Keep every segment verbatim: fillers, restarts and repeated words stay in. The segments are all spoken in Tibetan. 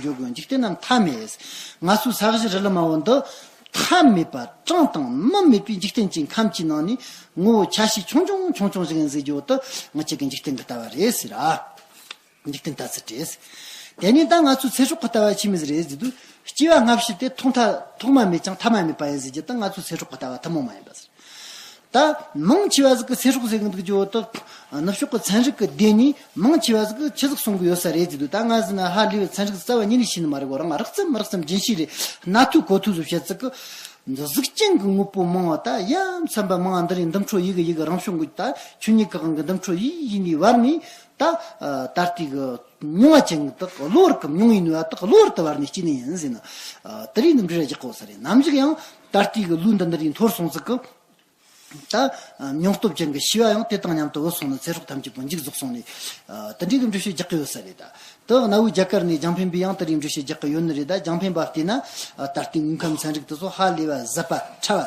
འཇོག་དགོས། འཇིག་རྟེན་རྣམས་མཐའ་མེད། ང་ཚོའི་ས་གཞི་རི་ལི་མ་བོ་འདི་མཐའ་མེད་པ་གྲངས་དང་མུ་མེད་པའི་འཇིག་རྟེན་གྱི་ཁམས་ཀྱི་ནང་ནས་ངོ་བོ་ཆ་ཤས་ཆུང་ཆུང་ཆུང་ཆུང་ཞིག་ཡིན་ཟེར་རྒྱུ་དེ་ང་ཅག་གི་འཇིག་རྟེན་གྱི་ལྟ་བ་རེད་ཟེར་ཨ། འཇིག་རྟེན་ལྟ་ཚུལ་རེད། དེ་ནས་ད་ང་ཚོའི་ཚེ་སྲོག་གི་ལྟ་བ་ཆི་མོ་ཟིག་རེད་ཟེར་དུས། སྐྱེ་བ་སྔ་ཕྱི་དེ་ཐོག་མཐའ་ཐོག་མ་མེད་ཀྱང་ཐ་མ་མེད་པ་ཡིན་ཟེར་རྒྱུ་དེ་ང་ཚོའི་ཚེ་སྲོག་གི་ལྟ་བ་ཐུན་མོང་མ་ཡིན་པ་ཟེར། ད་མང་ཆེ་བ་ཟིག་གི་ཚེ་སྲོག་ཟེར་གི་འདུག་རྒྱུ་བོ་དེ། ནུབ་ཕྱོགས་ཀྱི་ཚན་རིག་གི་སྡེ་ནས་མང་ཆེ་བ་ཟིག་གིས་ཆི་ཟིག་གསུང་གི་ཡོད་ས་རེད་ཟེར་དུས། ད་ང་ཟེར་ན་ཧ་ལས་པའི་ཚན་རིག་རྩ་བ་ཉིད་ནས་ཤེས་ནི་མ་རེད་གོ། རང་རགས་ཙམ་རགས་ཙམ་རྒྱུན་ཤེས་རེད། སྣ་ཐོས་གོ་ཐོས་ཟིག་བཤད་ཟིག་གི། གཟུགས་ཅན་གྱི་དངོས་པོ་མང་བ་ད་ཡ་མཚན་པ་མང་བ་འདི་རེད། འདུམ་འཕྲོ་ཡི་གི་ཡི་གི་རང་བྱུང་གི་ད་ཆོས་ཉིད་ཀྱི་དབང་གིས་འདུམ་འཕྲོ་ཡི་ཡི་ནས་བར་ནས་ད་ད་ལྟའི་གི་མྱོང་བ་ཅན་གྱི་དག་གློ་བུར་གྱི་མྱོང་བའི་ནུས་པ་དག་གློ་བུར་དུ་བར་ནས་སྐྱེས་ནི་ཡིན་ཟེར་ན། དེ་རིགས་ནི་འབྲེལ་རྒྱག་གོ་ས་རེད། ནམ་ཞིག་ཡང་ད་ལྟའི་གི་ལུས་འདི་འདི་རིགས་འཐོར་སོང་ཟིག་གི། ད་མྱོང་སྟོབས་ཅན་གྱི་ཤེས་པ་ཡང་དེ་དང་མཉམ་དུ་བུད་སོང་ནས་ཚེ་སྲོག་ཐམས་ཅད་པོ་མཇུག་རྫོགས་སོང་ནས། དེ་འདྲའི་གི་འགྲེལ་བཤད་རྒྱག་གི་ཡོད་ས་རེད་ད། དེ་གནའ་བོའི་རྒྱ་གར་ནས་རྒྱང་འཕེན་པས་ཡང་དེ་རིགས་འགྲེལ་བཤད་རྒྱག་གི་ཡོད་ནི་རེད་ད། རྒྱང་འཕེན་པ་བལྟས་ན་ད་ལྟའི་དངོས་ཁམས་ཚན་རིག་དེ་ཚོ་ཧ་ལས་པ་ཟབ་པ་ཕྲ་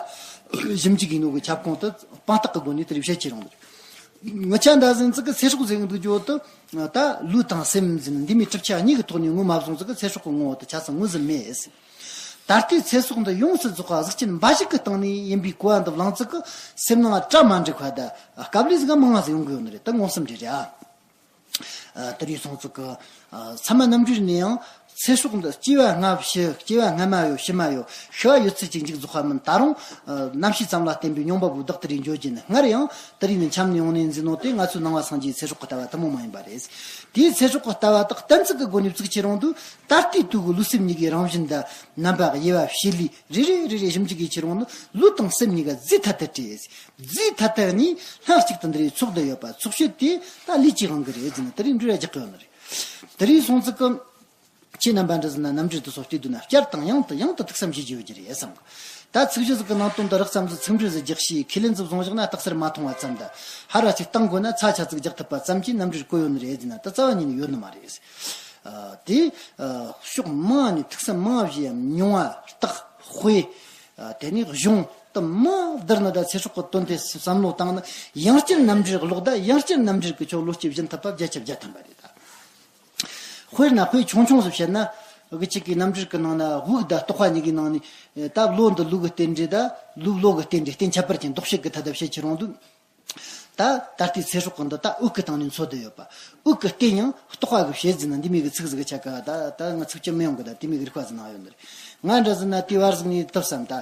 བ་ཞིབ་འཇུག་ཡིན་ནོ་གི་ཁྱབ་ཁོངས་དེ་དཔང་རྟགས་ཀྱི་སྒོ་ནས་དེ་རིགས་བཤད་ཀྱི་རུང་། ངི་ཆ་འདྲ་ཟིན་ཙི་གི་ཚེ་སྲོག་ཟེར་གི་འདུག་རྒྱུ་དེ། ད་ལུས་དང་སེམས་ཟིན་འདི་མོའི་གྲུབ་ཆ་གཉིས་ཀྱི་ཐོག་ནས་ངོ་མ་བཟུང་ཙི་གི་ཚེ་སྲོག་གི་ངོ་བོ་དེ་ཆ་ཚང་ངོས་ཟིན་མེད། ད་ལྟའི་ཚེ་སྲོག་འདི་ཡོངས་སུ་རྫོགས་པ་གཟུགས་ཅན་འབའ་ཞིག་གི་སྟེང་ནས་ཡིན་པའི་གོ་བ་འདི་བླངས་ཙི་གི་སེམས་ནང་བཀྲ་མ་འགྲིག་པ་ད་སྐབས་ལས་ཟིག་མང་ང་ཟིག་ཡོང་གི་ཡོད་ནི་རེད། ད་མངོན་སུམ་རེད་རེད་ཨ། དེ་རིགས་སོང་ཙི་གི་ཚད་མ་རྣམ་འགྲེལ་ནས་ཡང་ཚེ་སྲོག་འདི་སྐྱེ་བ་སྔ་ཕྱི། སྐྱེ་བ་སྔ་མ་ཡོད་ཕྱི་མ་ཡོད། ཤི་བ་ཡོད་ཚད་ཅིག་མཇུག་རྫོགས་པ་མིན། ད་རུང་རྣམ་ཤེས་ཙམ་ལ་བརྟེན་པའི་མྱོང་བ་བོ་བདག་དེ་རིགས་འཇོག་རྒྱུ་ནི། སྔར་ཡང་དེ་རིགས་ནི་འཁྱམས་ནས་ཡོང་ནས་འཛིན་ནོ་དེ་ང་ཚོའི་ནང་པ་སངས་རྒྱས་ཚེ་སྲོག་གི་ལྟ་བ་ཐུན་མོང་མ་ཡིན་པ་རེད། དེའི་ཚེ་སྲོག་གི་ལྟ་བ་དག་གཏན་ཚིགས་ཀྱི་སྒོ་ནས་བཙུགས་ཁྱེར་ཡོང་དུས། ད་ལྟའི་དུས་ཀྱི་ལུས་སེམས་གཉིས་ཀའི་རང་བཞིན་དང་རྣམ་པ་དབྱེ་བ་བྱེད་ལས་རེ་རེ་རེ་རེ་ཞིབ་འཇུག་གིས་ཁྱེར་ཡོང་ནི། ལུས་དང་སེམས་གཉིས་ཀ་རྫས་ཐ་དད་རེད། རྫས་ཐ་དད་གཉིས་སྣ་གཅིག་ཏུ་འདི་རེ་ཚོགས་བསྡད་ཡོད་པ། ཚོགས་བྱེད་དེ་ད་ལུས་ཀྱི་དབང་གིས་རེད་ཟེར་ནས་དེ་རིགས་འགྲེལ་བ་རྒྱག་གི་ཡོད་ནི་རེད། དེ་རིགས་སོང་ཙི་གི་ཁྱེད་རྣམ་པ་འདྲ་ཟེར་ན་རྣམ་འགྲེལ་དེ་སོགས་བལྟས་དུས་ན་བསྐྱར་དང་ཡང་དུ་ཡང་དུ་ཐུགས་བསམ་བཞེས་རྒྱུ་ཡོད་རྒྱུ་རེད་བསམ་གི། ད་ཚིག་གཞི་ཟིག་གི་ནང་དོན་དུ་རགས་ཙམ་ཟིག་ཚིག་འགྲེལ་ཟིག་རྒྱག་ཤེས། ཁས་ལེན་ཟིག་བཟུང་བཞག་ན་རྟགས་གསལ་མ་མཐོང་བ་ཙམ་དང་། ཧར་ར་ཅིག་བཏང་དགོས་ན་ཚ་ཆ་ཟིག་རྒྱག་ཐུབ་པ་ཙམ་གྱིས་རྣམ་འགྲེལ་བཀོད་ཡོད་ནི་རེད་ཟེར་ན་ད་རྩ་བ་ཉིད་ནས་ཡོད་ནི་མ་རེད། དེ་ཕྱོགས་མང་ནས་ཐུགས་བསམ་མང་བཞེས་ཡ། མྱོང་བ། རྟགས། དཔེ། དེ་ནས་གཞུང་དུ་མ་བསྡུར་ནི་ད་ཚེ་སྲོག་གི་དོན་དེ་བསམ་བློ་བཏང་ན་ཡང་བསྐྱར་རྣམ་འགྲེལ་ཀློག་ད་ཡང་བསྐྱར་རྣམ་འགྲེལ་གྱི་ཆོ་ལོ་སྐྱེ་བཞིན་ཐུབ་པ་བརྒྱ་ཆ་བརྒྱ་ཐམ་པ་རེད་ད། དཔེར་ན་དཔེ་ཆུང་ཆུང་ཟིག་བཤད་ན། གི་གཅིག་གི་རྣམ་འགྲེལ་གི་ནང་ན་དབུགས་དང་རྟོག་པ་གཉིས་ཀྱི་ནང་ནས་ད་བློ་འདི་ལུས་ཀྱི་རྟེན་འབྲེལ་ད་ལུས་བློ་གི་རྟེན་འབྲེལ་རྟེན་ཁྱད་པར་ཅན་ལྡོག་བྱེད་ཀྱི་ཐད་དུ་བཤད་ཁྱེར་ཡོང་དུས། ད་ད་ལྟའི་ཚེ་སྲོག་གི་འདི་ད་དབུགས་ཀྱི་སྟེང་ནས་འཚོ་བསྡད་ཡོད་པ། དབུགས་ཀྱི་རྟེན་ཡང་རྟོག་པ་གི་བྱེད་ཟིན་ན་འདི་མོ་གི་ཚིག་ཟིག་གི་ཆ་ག་ད་ད་ང་ཚིག་ཅི་མི་ཡོང་གི་ད་དེ་མོ་གི་རིག་པ་ཟིག་ནང་ཡོད་ནི་རེད། ང་འདྲ་ཟིག་ན་དེ་བར་ཟིག་ནས་དུབ་བསམ་ད།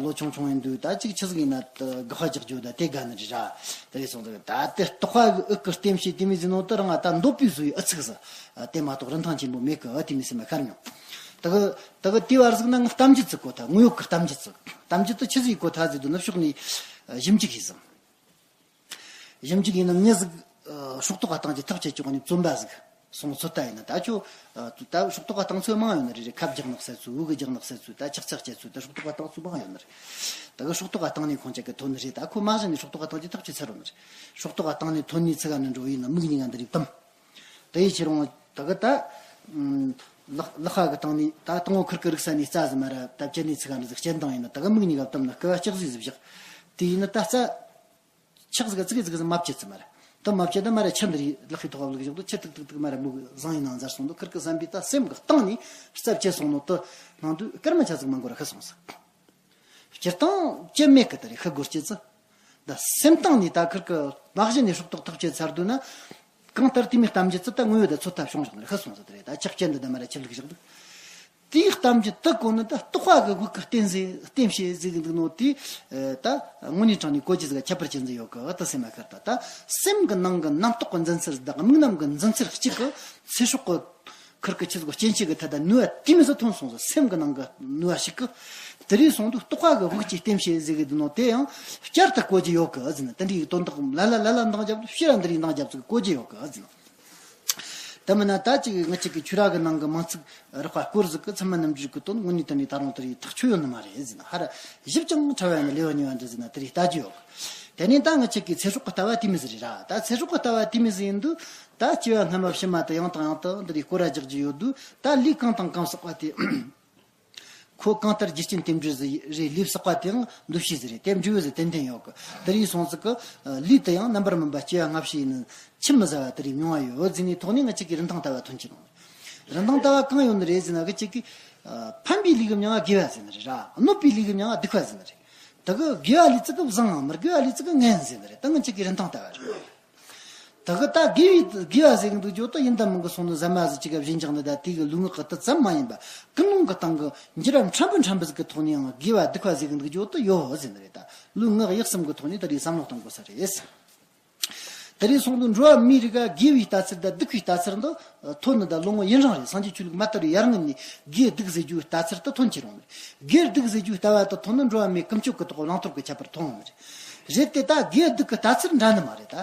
ལོ་ཆུང་ཆུང་ཡིན་དུས་ད་ཅིག་ཆི་ཟིག་ཡིན་ན་དགག་པ་རྒྱག་རྒྱུ་ད་དེ་དགའ་ནི་རེད་ར། དེ་རེད་སོང་ཙང་ད་དེ་རྟོག་པ་གི་དབུགས་ཀྱི་རྟེན་བྱེད་དེ་མོ་ཟིག་ནོ་དེ་རང་ད་འདོད་པའི་བཟོ་བའི་ཨུ་ཚུགས་ཟིག་དེ་མ་གཏོགས་རིན་ཐང་ཆེན་པོ་མེད་གི། ཨ་དེ་མོ་སེམས་མ་ཁར་མྱོང་། ད་གི་ད་གི་དེ་བར་ཟིག་ན་ང་གཏམ་རྒྱུད་ཟིག་གོ་ཐལ། དངོས་ཡོད་ཀྱི་གཏམ་རྒྱུད་ཟིག་གཏམ་རྒྱུད་དེ་ཆི་ཟིག་གོ་ཐལ་ཟེར་དུས་ནུབ་ཕྱོགས་ནས་ཞིབ་འཇུག་ཡིན་ཟིན། ཞིབ་འཇུག་ཡིན་ན་མྱི་ཟིག་ཨ་སྲོག་ཐོག་ག་བཏང་རྒྱུ་ཐག་བཅད་ཀྱི་འོག་ནས་བཙོན་པ་ཟིག་སོང་ཚོད་ལྟ་ཡིན་ན། ད་ཁྱོད་ཨ་ད་སྲོག་ཐོག་ག་བཏང་ཚོད་མང་ཡོད་ནི་རེད་རེད། ཁབ་རྒྱག་ནག་ཟེར་ཚོད། དབུགས་རྒྱག་ནག་ཟེར་ཚོད། ད་ཆག་ཆག་བྱེད་ཚོད། ད་སྲོག་ཐོག་ག་བཏང་ཚོད་མང་ཡོད་ནི་རེད། ད་གི་སྲོག་ཐོག་ག་བཏང་ནས་ཁོང་ཅག་གི་ཐོན་ནི་རེད། ད་ཁོ་མ་གཞི་ནས་སྲོག་ཐོག་ག་བཏང་རྒྱུ་ཐག་བཅད་ཚར་རོ་ནི་རེད། སྲོག་ཐོག་ག་བཏང་ནས་ཐོན་ནས་ཚུགས་ག་ནི་འགྲོ་ཡིན་ན་མིག་གཉིས་ཀ་འདི་རིགས་བསྡམས། དེ་ཡི་ཕྱིར་འོང་ད་གི་ད་ལག་ལག་པ་གི་སྟེང་ནས་ད་དང་པོ་ཁིར་གི་རིག་ས་ནས་རྩ་ཟིག་མ་ར་ད་བཅད་ནས་ཚུགས་ག་ནི་ཟིག་སྤྱན་དང་ཡིན་ན། ད་གི་མིག་གཉིས་ཀ་བསྡམས་ན་སྐུ་བ་ལྕགས་ཟིག་ཟིག་བཞག་དེ་ཡིན་ན་ད་རྩ་ཆག་ཟིག་ཙིག་ཙིག་ཟིག་མ་བཅད་ཙི་མ་རེད། དེ་མ་བཅད་ད་མ་ར་ཆུ་འདི་རིགས་ལག་པའི་ཐོག་བླུགས་བཞག་དུས་ཆུ་ཏིག་ཏིག་ཏིག་མ་ར་མིག་བཟང་ཡིན་ནང་འཛར་སོང་དུས། ཁིར་གི་བསམ་པའི་ད་སེམས་གི་སྟེང་ནས་རྩ་བཅད་སོང་ནོ་དེ་ནང་དུ་སྐར་མ་ཆ་ཟིག་མ་འགོར་ར་ཤི་སོང་ཟིག་སྤྱིར་བཏང་བཅད་མེད་གི་དེ་རེད་ཤི་དགོས་ཀྱི་ཙི། ད་སེམས་སྟེང་ནས་ད་ཁིར་གི་མ་གཞི་ནས་སྲོག་ཐོག་ཐག་བཅད་ཚར་དུས་ན། གང་ལྟར་དེ་མོ་གཏམ་རྒྱུད་ཙི་ད་དངོས་ཡོད་ད་ཚོད་ལྟ་བྱུང་བཞག་ནི་རེད། ཤི་སོང་ཟིག་དེ་རེད། ད་ཆག་ཆེན་འདི་ད་མ་ར་ཆུ་བླུགས་བཞག་དུས། དེའི་གཏམ་རྒྱུད་དེ་གོ་ནི་ད་རྟོག་པ་གི་དབུགས་ཀྱི་རྟེན་ཟེར་རྟེན་བྱེད་ཟེར་གི་འདུག་ནོ་དེ། ད་དངོས་གནས་དྲང་ནས་གོ་རྒྱུ་ཟིག་ཁྱད་པར་ཅན་ཟིག་ཡོད་གི། ཨ་ད་སེམས་མ་ཁར་ད་ད་སེམས་གི་ནང་གི་རྣམ་རྟོག་གི་འཛིན་ཚུལ་དང་དམིགས་རྣམ་གི་འཛིན་ཚུལ་གཅིག་གི་ཚེ་སྲོག་གི་ཁིར་གི་ཆི་ཟིག་སྐྱེ་མཆེད་གི་ཐད་ད་ནུས་པ་དེ་མོ་ཟིག་ཐོན་སོང་ཟིག་སེམས་གི་ནང་གི་ནུས་པ་ཞིག་གི། དེ་རིང་སོང་དུས་རྟོག་པ་གི་དབུགས་ཀྱི་རྟེན་བྱེད་ཟེར་གི་འདུག་ནོ་དེ་ཡང་བསྐྱར་དུ་གོ་རྒྱུ་ཡོད་གི་ཟེར་ན། དེ་འདྲའི་དོན་དག་ལ་ལ་ལ་ལ་འདང་རྒྱབ་དུས་ཕྱིར་ར་འདི་རིགས་འདང་རྒྱབ་ཟིག་གོ་རྒྱུ་ཡོད་གི་ཟེར་ན། ད་མིན་ན་ད་ཅིག་ང་ཅག་གི་ཆོས་ར་གི་ནང་གི་མིང་ཚིག་རགས་པ་སྐོར་ཟིག་གི་ཚད་མ་རྣམ་འགྲེལ་གི་དོན་དངོས་གནས་དོན་ནས་ད་རུང་དེ་རིགས་ཐག་ཆོད་ཡོད་ནི་མ་རེད་ཟེར་ན། ཧ་ར་ཞིབ་ཅིང་ཕྲ་བ་ཡིན་ན་ལེའུ་གཉིས་པ་འདི་ཟེར་ན་དེ་རིགས་ལྟ་རྒྱུ་ཡོད་གི། དེ་ནས་ད་ང་ཅག་གི་ཚེ་སྲོག་གི་ལྟ་བ་དེ་མོ་ཟིག་རེད་ར། ད་ཚེ་སྲོག་གི་ལྟ་བ་དེ་མོ་ཟིག་ཡིན་དུས། ད་སྐྱེ་བ་སྔ་མ་ཕྱི་མ་དུ་ཡང་དང་ཡང་དུ་འདི་རིགས་སྐོར་ར་རྒྱག་རྒྱུ་ཡོད་དུས། ད་ལས་གང་དང་གང་བསགས་པ་དེ། ཁོ་གང་ལྟར་རྒྱུ་རྐྱེན་རྟེན་འབྲེལ་ཟིག་རེད། ལས་བསགས་པ་དེའང་འདུ་ཤེས་ཟིག་རེད། དེ་འབྲས་བུ་ཟིག་ཏན་ཏན་ཡོད་གི། དེ་རིགས་སོང་ཟིག་གི། ལས་དེ་ཡང་རྣམ་པར་སྨིན་པ་སྐྱེ་བ་སྔ་ཕྱི་ཡིན་ན་ཆི་མི་ཟ་བ་དེ་རིགས་མྱོང་བ་ཡོད་ཟེར་ནས་ཐོག་ནས་ང་ཅག་གི་རིན་ཐང་ལྟ་བ་ཐོན་གྱི་རུང་། རིན་ཐང་ལྟ་བ་གང་ཡོད་ནི་རེད་ཟེར་ན། གི་གཅིག་གིས་ཕན་པའི་ལས་ཀྱི་མྱིང་ང་དགེ་བ་ཟེར་ནི་རེད་ར། གནོད་པའི་ལས་ཀྱི་མྱིང་ང་སྡིག་པ་ཟེར་ནི་རེད། དེ་གི་དགེ་བ་ལས་ཙི་གི་བཟང་ང་། མི་དགེ་བ་ལས་ཙི་གི་ངན་ཟེར་ནི་རེད། ད་ང་གཅིག་གིས་རིན་ཐང་ལྟ་བ་རེད། དེ་གི་ད་དགེ་བའི་དགེ་བ་ཟེར་གི་འདུག་རྒྱུ་དེ་ཡིན་ད་མིན་གི་སོང་ནི་ཟ་མ་ཟིག་གཅིག་ག་བཞིན་ཀྱང་ནི། ད་དེ་གི་ལུས་ངག་གི་དེ་ཙམ་མ་ཡིན་པ། ཀུན་སློང་གི་སྟེང་གི་འགྱུར་བ་ཕྲན་བུ་ཕྲན་བུ་ཟིག་གི་ཐོག་ནས་ཡང་དགེ་བ་སྡིག་པ་ཟེར་གི་འདུག་རྒྱུ་དེ་ཡོད་ཟེར་ནི་རེད། ད་ལུས་ངག་ཡིད་གསུམ་གི་ཐོག་ནས་དེ་རིགས་བསམ་བློ་གཏོང་དགོས་ས་རེད། དེ་རིང་སོང་དུ་འགྲོ་བ་མིའི་རིགས་ཀ་དགེ་བའི་ལྟ་ཚུལ་དང་སྡིག་པའི་ལྟ་ཚུལ་འདི་ཐོན་ནི་ད་ལོ་ངོ་ཡུན་རིང་རེད། སངས་རྒྱས་ཆོས་ལུགས་མ་དར་བའི་ཡར་སྔོན་ནས་དགེ་སྡིག་ཟེར་རྒྱུའི་ལྟ་ཚུལ་དེ་ཐོན་ཁྱེར་ཡོང་ནི་རེད། དགེ་སྡིག་ཟེར་རྒྱུའི་ལྟ་བ་དེ་ཐོན་ནི་འགྲོ་བ་མིའི་ཀུན་སྤྱོད་ཀྱི་ཐོག་བླང་དོར་གྱི་ཁྱད་པར་ཐོན་ཡོང་ནི་རེད། རེད་དེ་ད་དགེ་སྡིག་གི་ལྟ་ཚུལ་འདྲ་ནི་མ་རེད་ད།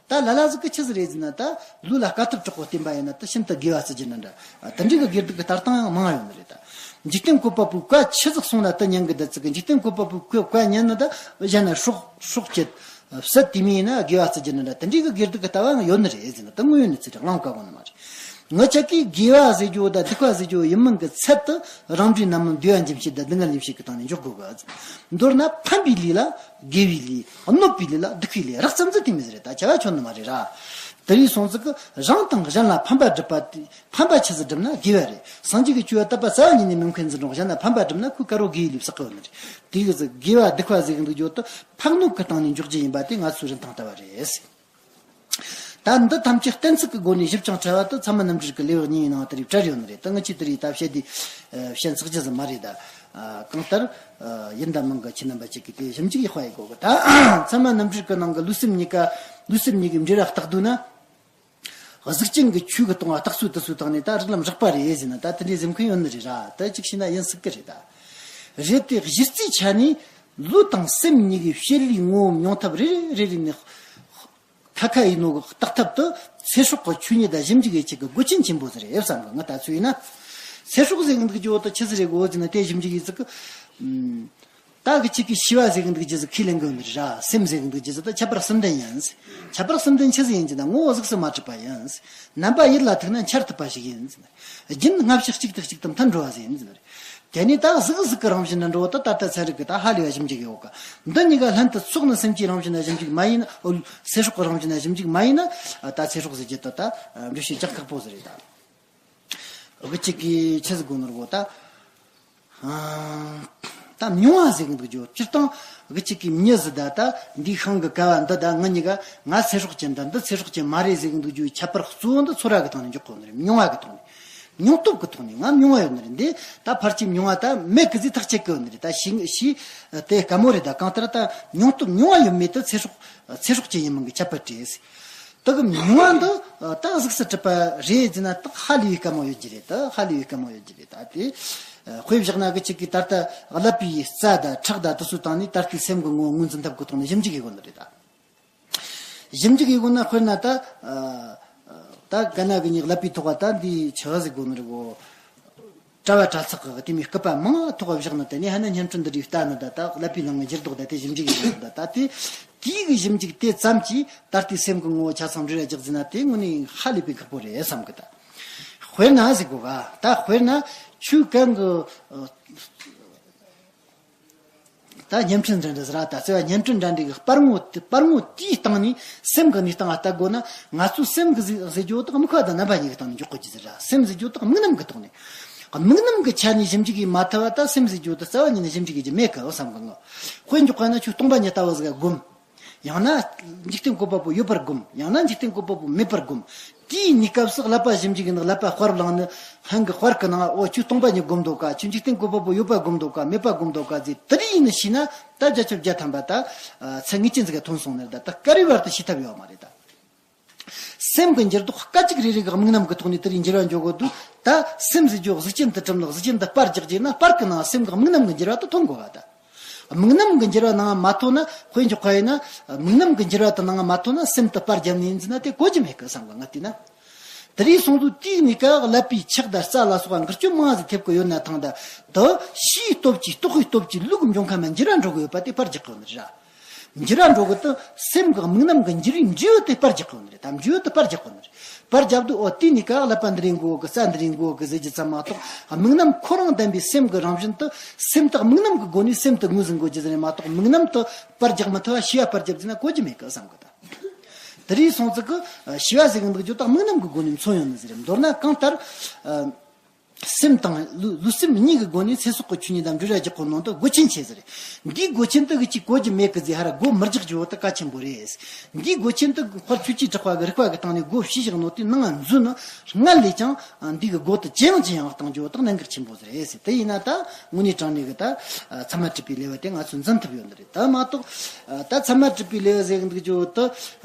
ད་ལ་ལ་ཟིག་གི་ཆི་ཟིག་རེད་ཟེར་ན། ད་ལུས་ལ་དཀའ་ཐུབ་དྲག་པོ་བསྟེན་པ་ཡིན་ན་ད་ཤིན་ཏུ་དགེ་བ་བརྩི་རྒྱུ་འདྲ་འདྲ། དེ་འདྲའི་གི་དགེ་སྡིག་གི་ལྟ་སྟངས་ཡང་མང་ཡོང་ནི་རེད་ད། འཇིག་རྟེན་བཀོད་པ་པོའི་བཀའ་ཆི་ཟིག་གསུངས་ན་ད་ཉན་གི། ད་ཙི་གི་འཇིག་རྟེན་བཀོད་པ་པོའི་བཀའ་བཀའ་ཉན་ན་ད་གཞན་ན་སྲོག་སྲོག་བཅད། བསད་དེ་མིན་ཡིན་ན་དགེ་བ་བརྩི་རྒྱུ་འདྲ་འདྲ། དེ་འདྲའི་གི་དགེ་སྡིག་གི་ལྟ་བ་ཡང་ཡོད་ནི་རེད་ཟེར་ན། ད་དངོས་ཡོད་གནས་ཚུལ་རེད། བླང་དཀའ་གོ་ནི་མ་རེད། ང་ཅག་གིས་དགེ་བ་ཟེར་རྒྱུ་དང་སྡིག་པ་ཟེར་རྒྱུ་ཡིན་མིན་གྱི་ཚད་དུ་རང་འབྲས་རྣམ་སྨིན་བདེ་བ་འབྱིན་བྱེད་དང་སྡུག་བསྔལ་འབྱིན་བྱེད་ཀྱི་སྟེང་ནས་འཇོག་དགོས་གི། མདོར་ན་ཕན་པའི་ལས་ལ་དགེ་བའི་ལས། གནོད་པའི་ལས་ལ་སྡིག་པའི་ལས་རགས་ཙམ་ཟིག་དེ་མོ་ཟིག་རེད། ད་བྱ་བ་ཆོད་ནི་མ་རེད་ར། དེ་རིང་སོང་ཙི་གི་རང་དང་གཞན་ལ་ཕན་པ་སྒྲུབ་པ་དེ། ཕན་པ་ཆི་ཟིག་སྒྲུབ་ན་དགེ་བ་རེད། སངས་རྒྱས་ཀྱི་སྤྱོད་པ་དད་པ་རྩ་བ་ཉིད་ནས་མི་མཁས་ཟིག་འགྲོ། གཞན་ལ་ཕན་པ་སྒྲུབ་ན་ཁོས་དཀར་པོ་དགེ་བའི་ལས་བསགས་གི་ཡོད་ནི་རེད། དེ་གི་ཟིག་དགེ་བ་སྡིག་པ་ཟེར་གི་འདུག་རྒྱུ་དེ་ཕན་གནོད་ཀྱི་སྟེང་ནས་འཇོག་རྒྱུ་ཡིན་པ་དེ་ང་ཚོའི་རིན་ཐང་ལྟ་བ་རེད། ད་འདི་ཐམས་ཅད་གཏན་ཚིགས་ཀྱི་སྒོ་ནས་ཞིབ་ཅིང་ཕྲ་བ་དེ་ཚད་མ་རྣམ་འགྲེལ་གྱི་ལེའུ་གཉིས་ནང་དེ་རིགས་བྲལ་ཡོད་ནི་རེད། ད་ང་ཆོས་དེ་རིགས་ད་བཤད་དུས་བཤད་ཚགས་རྒྱུ་ཟིག་མ་རེད་ད། གང་ལྟར་ཡིན་ད་མིན་གི་ཁྱེད་རྣམ་པ་ཅིག་གིས་དེ་ཞིབ་འཇུག་ཡག་པ་ཡེད་དགོས་གི། ད་ཚད་མ་རྣམ་འགྲེལ་གྱི་ནང་གི་ལེའུ་སེམས་གཉིས་ཀ་ལེའུ་སེམས་གཉིས་ཀྱི་འབྲེལ་བ་བརྟག་དུས་ན། གཟུགས་ཅན་གྱི་ཆོས་ཀྱི་སྟོང་བ་བརྟག་ཚུལ་དེ་ཚོའི་སྟེང་ནས་ད་རིགས་ལམ་རགས་པ་རེད་ཟེར་ན། ད་དེ་འདྲའི་ཟེར་མཁན་ཡོད་ནི་རེད་ར། ད་ཅིག་བྱས་ན་ཡིན་སྲིད་གི་རེད་ད། རེད་དེ་གཞི་རྩའི་ཆ་ནས་ལུས་དང་སེམས་གཉིས་ཀྱི་བྱེད་ལས་ངོ་བོ་མྱོང་ཐབས་རེ་རེ་རེ་ནས་ཁ་ཁ་ཡིན་ནོ་གི་བརྟག་ཐབས་དེ་ཚེ་སྲོག་གི་ཆོས་ཉིད་དང་ཞིབ་འཇུག་ཡེད་ཆེད་ཀྱི་སྒོ་ཆེན་ཆེན་པོ་ཟིག་རེད་བསམ་གི། ང་ད་ཚོད་ཡིན་ན། ཚེ་སྲོག་ཟེར་གི་འདུག་རྒྱུ་དེ་ཆི་ཟིག་རེད་གོ་ཟེར་ན། དེ་ཞིབ་འཇུག་ཡེད་ཟིག་གི། ད་གི་ཅིག་གིས་ཤི་བ་ཟེར་གི་འདུག་རྒྱུ་ཟིག་ཁས་ལེན་གི་ཡོད་ནི་རེད་ར། སེམས་ཟེར་གི་འདུག་རྒྱུ་ཟིག་ད་ཁྱད་པར་གསུམ་ལྡན་ཡིན། ཁྱད་པར་གསུམ་ལྡན་ཆི་ཟིག་ཡིན་ཟེར་ན། ངོ་བོ་གཟུགས་སུ་མ་གྲུབ་པ་ཡིན། རྣམ་པ་ཡིད་ལ་ཐུག་ན་འཆར་ཐུབ་པ་ཞིག་ཡིན། རྒྱུན་སྔ་ཕྱི་གཅིག་དང་གཅིག་ཏུ་མཐུན་འགྲོ་བ་ཟིག་ཡིན། དེ་ནས་ད་གཟུགས་གཟུགས་ཀྱི་རང་བཞིན་ན་འགྲོ་བ་ད་ད་ཚན་རིག་གི་ད་ཧ་ལས་པ་ཞིབ་འཇུག་ཡོད་གི། འདི་གཉིས་ཀ་ལྷན་དུ་ཚོགས་ནས་སེམས་ཀྱི་རང་བཞིན་ན་ཞིབ་འཇུག་མ་ཡིན་ན། ཨོ། ཚེ་སྲོག་གི་རང་བཞིན་ན་ཞིབ་འཇུག་མ་ཡིན་ན། ད་ཚེ་སྲོག་ཟེར་རྒྱུ་དེ་ད་འགྲེལ་བཤད་རྒྱག་ཁག་པོ་ཟིག་རེད་ད། གི་ཅིག་གིས་ཆི་ཟིག་གོ་ནོར་གོ་ད། ཨ། ད་མྱོང་བ་ཟེར་གི་འདུག་རྒྱུ། སྤྱིར་བཏང་གི་ཅིག་གིས་མྱི་ཟིག་ད་ད་འདིའི་ཤིང་གི་ཀ་བ་འདི་ད་ང་གཉིས་ཀ་ང་ཚེ་སྲོག་ཅན་ད་འདི་ཚེ་སྲོག་ཅན་མ་རེད་ཟེར་གི་འདུག་རྒྱུའི་ཁྱད་པར་གཙོ་བོ་འདི་ཚོར་བ་གི་སྟེང་ནས་འཇོག་གོ་ནི་རེད། མྱོང་བ་གི་ཐོག་ནས། མྱོང་སྟོབས་ཀྱི་ཐོག་ནས་ང་མྱོང་བ་ཡོད་ནི་རེད། འདི་ད་ཕལ་ཆེར་མྱོང་བ་ད་མེད་གི་ཟིག་ཐག་བཅད་གི་ཡོད་ནི་རེད། ད་ཤི་ཤི་དེ་དཀའ་མོ་རེད། ད་གང་ལྟར་ད་མྱོང་སྟོབས་མྱོང་བ་ཡོད་མེད་དེ་ཚེ་སྲོག་ཚེ་སྲོག་ཅན་ཡིན་མིན་གྱི་ཁྱད་པར་རེད། ད་གི་མྱོང་བ་འདི་ད་གཟུགས་སུ་གྲུབ་པ་རེད་ཟེར་ན་ད་ཧ་ལས་པའི་དཀའ་མོ་ཡོད་ཀྱི་རེད། ད་ཧ་ལས་པའི་དཀའ་མོ་ཡོད་ཀྱི་རེད། ད་དེ་དཔེ་བཞག་ན་གི་ཅིག་གིས་ད་ལྟ་ཀླད་པའི་རྩ་དང་ཁྲག་དང་དེ་ཚོའི་སྟེང་ནས་ད་ལྟའི་སེམས་ཀྱི་ངོ་བོ་ངོས་འཛིན་ཐབས་ཀྱི་ཐོག་ནས་ཞིབ་འཇུག་ཡེད་དགོས་ནི་རེད་ད། ཞིབ་འཇུག་ཡེད་དགོས་ན་དཔེར་ན་ད། ཨ། ད་ག་ན་གི་ཉིད་ཀླད་པའི་ཐོག་ག་ད་འདི་ཆི་ཟིག་གོ་ནི་རེད་གོ། དྲ་བ་དྲ་ཚགས་ཀྱི་དེ་མོའི་སྐུད་པ་མང་ཐོག་བཞག་ནས། དེ་ནས་ཧ་ན་བརྙན་འཕྲིན་འདི་འདྲའི་ལྟ་ནི་ད། ད་ཀླད་པའི་ནང་གི་འགྱུར་ལྡོག་ད་དེ་ཞིབ་འཇུག་ཡེད་ནི་ད། ད་དེ་དེའི་གི་ཞིབ་འཇུག་དེ་ཙམ་གྱིས་ད་ལྟའི་སེམས་ཀྱི་ངོ་བོ་ཆ་ཚང་འགྲེལ་བཤད་རྒྱག་ཟིན་ན་དེ་དངོས་གནས་ཧ་ལས་པའི་ཁག་པོ་རེད་བསམ་གི་ད། དཔེར་ན་ཟེར་གོ་ག། ད་དཔེར་ན་ཆོས་གང་གི། ཨ། ད་བརྙན་འཕྲིན་འདྲ་འདྲ་ཟེར་ར། ད་བརྩེ་བ་བརྙན་འཕྲིན་འདྲ་འདྲ་གི་པར་ངོ་དེ། པར་ངོ་དེའི་སྟེང་ནས་སེམས་ཀྱི་གནས་སྟངས་ལ་ལྟ་དགོས་ན། ང་ཚོའི་སེམས་ཀྱི་ཟེར་ཟེར་རྒྱུ་དག་དམིགས་པ་དང་རྣམ་པ་གཉིས་ཀྱི་སྟེང་ནས་འཇོག་དགོས་ཀྱི་ཟེར་ར། སེམས་ཟེར་རྒྱུ་དག་དམིགས་རྣམ་གྱི་ཐོག་ནས། དམིགས་རྣམ་གྱི་ཆ་ནས་ཞིབ་འཇུག་གིས་མ་ཐུབ་པ་ད་སེམས་ཟེར་རྒྱུ་དག་རྩ་བ་ཉིད་ནས་ཞིབ་འཇུག་གི་རྒྱུ་མེད་གི་བསམ་གི་ངོ་། དཔེ་འཇོག་པ་ན་ཁྱོད་སྟོང་པ་ཉིད་ལྟ་བུ་ཟིག་ག་སྒོམ། ཡང་ན་འཇིག་རྟེན་བཀོད་པ་པོ་ཡོད་པར་སྒོམ། ཡང་ན་འཇིག་རྟེན་བཀོད་པ་པོ་མེད་པར་སྒོམ། དེའི་གནས་སྐབས་སུ་ཀླད་པ་ཞིབ་འཇུག་གི་ནང་ཀླད་པ་དཔར་བླངས་ནས་སྔོན་གྱི་དཔར་གྱི་ནང་། འོ་ཁྱོད་སྟོང་པ་ཉིད་སྒོམ་འདུག་ག། ཁྱོད་འཇིག་རྟེན་བཀོད་པ་པོ་ཡོད་པ་སྒོམ་འདུག་ག། མེད་པ་སྒོམ་འདུག་ག་ཟེར་དེ་རིགས་ཡིན་ནི་ཤེས་ན། ད་བརྒྱ་ཆ་བརྒྱ་ཐམ་པ་ད་ཚད་ངེས་ཅན་ཟིག་ག་ཐོན་སོང་ནི་རེད། ད་ད་དཀའ་རིག་བར་དུ་ཤེས་ཐབས་ཡོད་མ་རེད་ད། སེམས་ཀྱི་འགྱུར་ལྡོག་སྐད་ཅིག་རེ་རེ་གི་དམིགས་རྣམ་གྱི་ཐོག་ནས་དེ་རིགས་འགྱུར་བ་འཇོག་དགོས་དུས། ད་སེམས་ཟེར་རྒྱུ་གཟུགས་ཅན་དུ་གྲུབ་ནས་གཟུགས་ཅན་དུ་པར་རྒྱག་རྒྱུ་ན། པར་གྱི་ནང་སེམས་ཀྱི་དམིགས་རྣམ་གྱི་འགྱུར་བ་དེ་ཐོན་དགོས་པ་ད། དམིགས་རྣམ་གྱི་འགྱུར་བ་ནང་མ་ཐོན་ན། དཔེ་འཇོག་པ་ཡིན་ན། དམིགས་རྣམ་གྱི་འགྱུར་བ་དེ་ནང་མ་ཐོན་ན་སེམས་དེ་པར་བརྒྱབ་ནས་ཡིན་ཟེར་ན་དེ་གོ་རྒྱུ་མེད་གི་བསམ་གི་ང་བལྟས་ན། དེ་རིང་སོང་དུས་དེའི་གནས་སྐབས་ཀླད་པའི་ཁྲག་དང་རྩ་ལ་སོགས་པ་འགུལ་སྐྱོད་མང་ཟིག་ཐེབས་ཀྱི་ཡོད་ན་ཐང་ད། དེ་ཕྱིའི་སྟོབས་ཀྱིས། རྟོག་པའི་སྟོབས་ཀྱིས་ལུས་ཀྱི་འབྱུང་ཁམས་འགྱུར་བ་འགྲོ་གི་ཡོད་པ་དེ་པར་རྒྱག་གི་ཡོད་ནི་རེད། འགྱུར་བ་འགྲོ་གི་དེ་སེམས་ཀྱི་དམིགས་རྣམ་གྱི་འགྱུར་བའི་འབྲས་བུ་དེ་པར་རྒྱག་གི་ཡོད་ནི་རེད། ད་འབྲས་བུ་དེ་པར་རྒྱག་གི་ཡོད་ནི་རེད། པར་རྒྱབ་དུས་འོ་དེའི་གནས་སྐབས་ཀླད་པ་འདི་རེད་འགོ་གི། རྩ་འདི་རེད་འགོ་གི་ཟེར་རྒྱུ་ཙམ་མ་གཏོགས། དམིགས་རྣམ་ཁོ་རང་ལྡན་པའི་སེམས་ཀྱི་རང་བཞིན་དེ། སེམས་དེ་དམིགས་རྣམ་གྱི་སྒོ་ནས་སེམས་དེ་ངོས་ཟིན་དགོས་རྒྱུ་ཟིག་རེད་མ་གཏོགས། དམིགས་རྣམ་དེ་པར་རྒྱག་མི་ཐུབ་པ། ཤེས་པ་པར་རྒྱབ་ཟེར་ན་གོ་རྒྱུ་མེད་གི་བསམ་གི་ད། དེ་རིང་སོང་ཙི་གི་ཤི་བ་ཟེར་གི་འདུག་རྒྱུ་དག་དམིགས་རྣམ་གི་སྒོ་ནས་མཚོན་ཡོང་ནི་ཟེར། མདོར་ན་གང་ལྟར། སེམས་དང་ལུས་ལུས་སེམས་གཉིས་ཀྱི་སྒོ་ནས་ཚེ་སྲོག་གི་ཆོས་ཉིད་དང་འབྲེལ་བ་རྒྱག་གོ་ནོ་འདི་སྒོ་ཆེན་ཆེ་ཟེར། འདིའི་སྒོ་ཆེན་དུ་གི་ཅིག་གོ་རྒྱུ་མེད་གི་ཟེར་ཧ་ར་སྒོ་མི་རྒྱག་རྒྱུ་བོ་དེ་གལ་ཆེན་པོ་རེད། འདིའི་སྒོ་ཆེན་དུ་དཔལ་ཆོས་ཀྱི་གྲགས་པ་གི་རིག་པ་གི་སྟེང་ནས་སྒོ་ཕྱེ་བཞག་ནོ་དེ་ནང་ང་འཛུལ་ནོ་སྔར་ལས་ཀྱང་འདི་གི་སྒོ་དེ་ཇེ་ཡང་ཇེ་ཡང་གཏང་རྒྱུ་བོ་དེ་གནད་འགག་ཆེན་པོ་ཟེར་རེད་ཟེར། དེ་ཡིན་ན་ད་དངོས་གནས་དྲང་གནས་གི་ད་ཚད་མ་གྲུབ་པའི་ལེའུ་དེ་ང་ཚོས་འཛིན་ཐུབ་ཡོད་ནི་རེད། ད་མ་གཏོགས་ད་ཚད་མ་གྲུབ་པའི་ལེའུ་ཟེར་གི་འདུག་རྒྱུ་བོ་དེ་